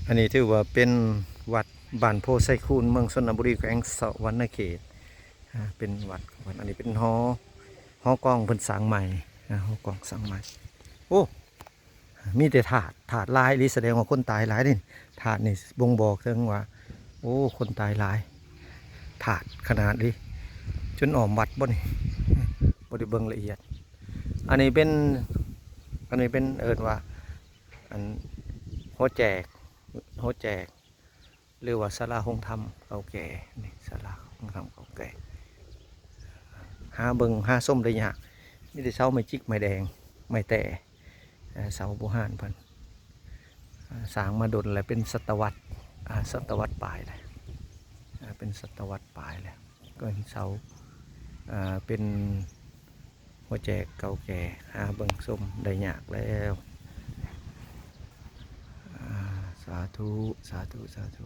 ອັນນີ້ຖືວ່າເປັນວັດບ້ານໂພໄຊຄູນ ເມືອງຊົນນະບູລີ ແຂວງສະຫວັນນະເຂດ. ອ່າ ເປັນວັດຂອງເພິ່ນ. ອັນນີ້ເປັນຫໍ ຫໍກອງເພິ່ນສ້າງໃໝ່. ອ່າ ຫໍກອງສ້າງໃໝ່. ໂອ້ ມີແຕ່ທາດ ທາດຫຼາຍອີ່ຫຼີ ສະແດງວ່າຄົນຕາຍຫຼາຍເດ້. ທາດນີ້ບົ່ງບອກເຖິງວ່າ ໂອ້ ຄົນຕາຍຫຼາຍ ທາດຂະໜາດນີ້ ຈົນອ້ອມວັດບໍ່ນີ້ ບໍ່ໄດ້ເບິ່ງລະອຽດ. ອັນນີ້ເປັນ ອັນນີ້ເປັນເອີ້ນວ່າ ອັນ ຫົວແຈກ ຫົວແຈກ ຫຼືວ່າສາລາໂຮງທຳເກົ່າແກ່. ນີ້ສາລາໂຮງທຳເກົ່າແກ່ ຫາເບິ່ງຫາຊົມໄດ້ຍາກ. ມີແຕ່ເສົາໄມ້ຈິກໄມ້ແດງ ໄມ້ແຕ່ ເອີ ເສົາບູຮານເພິ່ນ ເອີ ສ້າງມາດົນແລ້ວ ເປັນສະຕະວັດ ເອີ ສະຕະວັດປາຍແລ້ວ ເອີ ເປັນສະຕະວັດປາຍແລ້ວ. ກໍເຫັນເສົາ ເອີ ເປັນຫົວແຈກເກົ່າແກ່ ຫາເບິ່ງຊົມໄດ້ຍາກແລ້ວ. ອາ ສາທຸ ສາທຸ ສາທຸ.